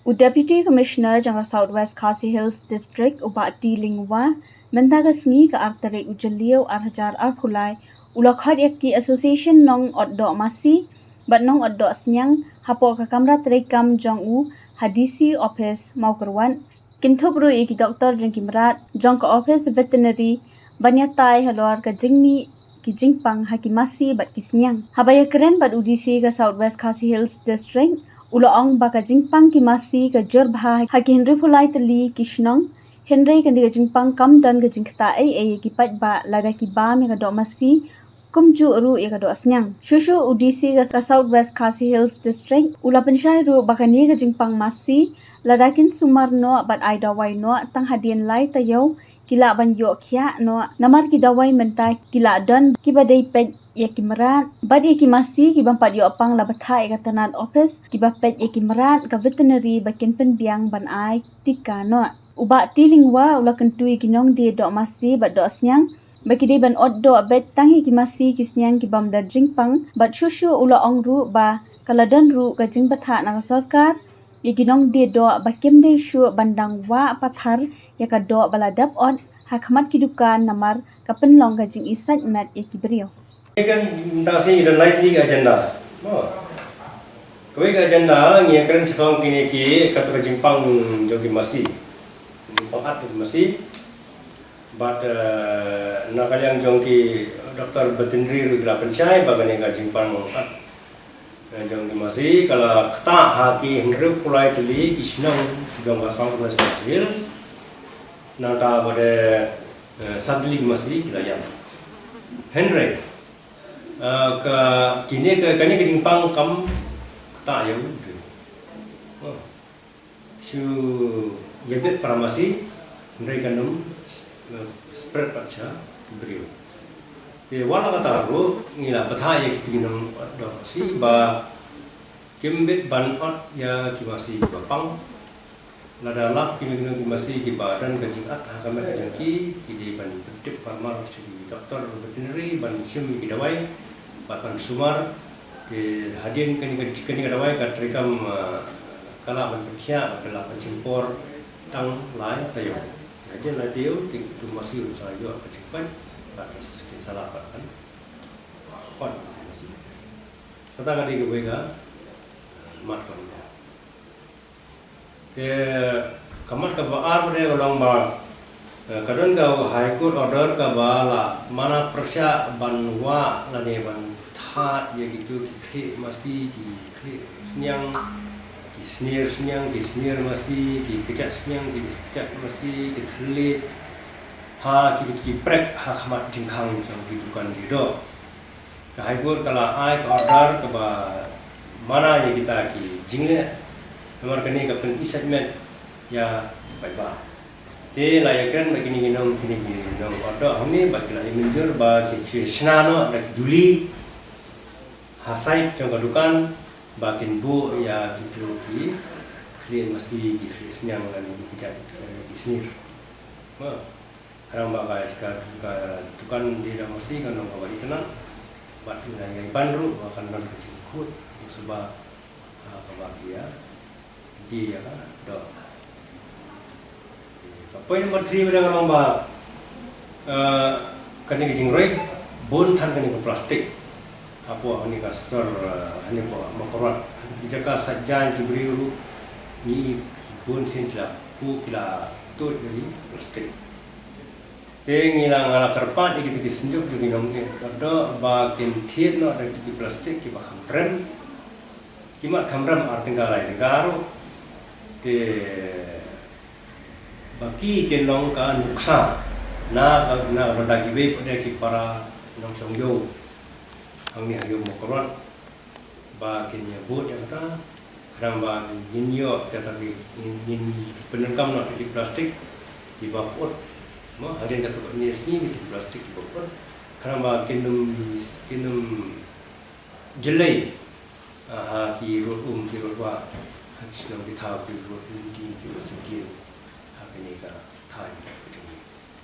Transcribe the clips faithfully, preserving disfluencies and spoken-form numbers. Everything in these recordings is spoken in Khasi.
U Deputy Commissioner jong ka South West Khasi Hills District, u Bah T Lyngwa, mynta ka sngi ka ar tarik u Jylliew ar hajar arphew lai, u la khot ïa ki association nong ot doh masi bad nong ot doh sniang hapoh ka kamra treikam jong u ha D C office Mawkyrwat. Kynthup ruh ïa ki doktor jong ki mrad jong ka office veterinary ban ïatai halor ka jingmih ki jingpang ha ki masi bad ki sniang. Haba ïakren bad u D C ka South West Khasi Hills District, u la ong ba ka jingpang ki masi ka jur bha ha ki hynriewphew lai tylli ki shnong, hynrei kane ka jingpang kam don ka jingktah ei ei ïa ki paidbah lada ki bam ïa ka doh masi kumjuh ruh ïa ka doh sniang. Shuh shuh u D C ka, ka South West Khasi Hills District u la pynshai ruh ba kane ka jingpang masi lada kin sumar noh bad ai dawai noh tang hadien lai taïew ki lah ban ïoh khiah noh, namar ki dawai mynta ki lah don kiba dei peit ïa ki mrad bad ïa ki masi ki bym pat ïoh pang la bthah ïa ka tnat office kiba peit ïa ki mrad, ka veterinary ba kin pynbiang ban ai tika noh. U Bah T Lyngwa u la kyntu ïa ki nongdie doh masi bad doh sniang ba ki dei ban ot doh beit tang ïa ki masi ki sniang ki bym don jingpang, bad shuh shuh u la ong ruh ba ka la don ruh ka jingbthah na ka sorkar ïa ki nongdie doh ba kim dei shuh ban dang wah pathar ïa ka doh ba la dep ot ha khmat ki dukan namar ka pynlong ka jingisait met ïa ki briew. Kan mynta shi don lai tylli ka agenda. Mo. Kawei ka agenda ngi ïakren shaphang kine ki, kato ka jingpang jong ki masi. Jingpang at jong ki masi. Bad, eh, na ka liang jong ki doktor veterinary ruh ki la pynshai ba kane ka jingpang at, eh, jong ki masi ka la ktah ha ki hynriewphew lai tylli ki shnong jong ka South West Khasi Hills. Nangta ba dei, eh, san tylli ki masi ki la ïap. Hynrei, eh, ka, kine ka, kane ka jingpang kam ktah ïa u briew. Oh. Shu ïabit para masi, hynrei kan ym, eh, spread pat sha ki briew. Te wat la katta ruh, ngi la bthah ïa kito ki nong ot doh masi ba kim bit ban ot ïa ki masi kiba pang. Lada lap kino kino ki masi kiba don ka jingat ha ka met ka jong ki, ki dei ban pyntip marmar sha ki doktor veterinary ban shim ïa ki dawai bad ban sumar. Te hadien kane ka, kane ka dawai ka treikam, ah, ka lah ban pynkhiah bad ka lah ban shim por tang lai taïew. Te hadien lai taïew te uto u masi un sa ïoh ka jingpang bad kin sa lah pat ban ot masi. Kata ka dei kawei ka mat kaba ar. Te ka mat kaba ar pat ka long ba, eh, ka don ka High Court order kaba la mana pyrshah ban wah lane ban thad ïa kito ki khlieh masi, ki khlieh sniang, ki snier sniang, ki snier masi, ki kjat sniang, ki kjat masi, ki thylliej ha ki, ki prek ha khmat jingkhang jong ki dukan die doh. Ka High Court ka la ai ka order kaba mana ïa kita ki jingleh, namar kane ka pyni sha ki met ïa ki paidbah. Te la ïakren bad kine ki nong, kine ki nong ot doh hangne ba ki la ïa mynjur ba kin shu shna noh da ki duli ha side jong ka dukan ba kin buh ïa kito ki khlieh masi, ki khlieh sniang lane ki kjat lane ki snier. Khnang ba ka, ka, ka dukan die doh masi kan long kaba itynnad bad ngi la ïa ban ruh ba kan don ka jingkhuid ka jingsuba ha kaba ki ïa die ïa ka doh. Ka point number three ba dang long ba, eh, kane ka jingroi bun than kane ka plastik. Hapoh hangne ka sor, eh, hangne hapoh Mawkyrwat, ki jaka sait jaiñ ki briew ruh ngi bun sien ki la pu, ki la tuid da ki plastik. Te ngi la, nga la kyrpad ïa kito ki synjuk jong ki nongïaid doh ba kin thied noh da kito ki plastik kiba kham rem. Ki mat kham rem ar tyngka lai tyngka ruh. Te ba ki kin long ka nuksa na ka, na ka bynta kiwei pat de ki para nongshong ïew hangne ha ïew Mawkyrwat ba kin ïa bud ïa kata, khnang ba ngin ïoh kata ki, ngin, ngin pyndonkam noh ki plastik kiba pyut. Mo, hadien kata ka ne sngi ki plastik kiba pyut, khnang ba kin ym, kin ym jlei, ah, ha ki rud um, ki rud wah, ha ki shnong ki thaw, ki rud lynti, ki rud syngkien, ha kane ka thaiñ ka jong ngi.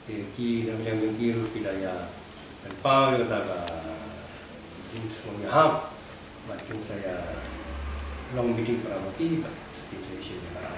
Te ki nongïalam jong ki ruh ki la ïa pynpaw ïa kata ka jingsngewhap bad kin sa ïa long meeting para ma ki bad kin sa ïa shim ïa ka rai.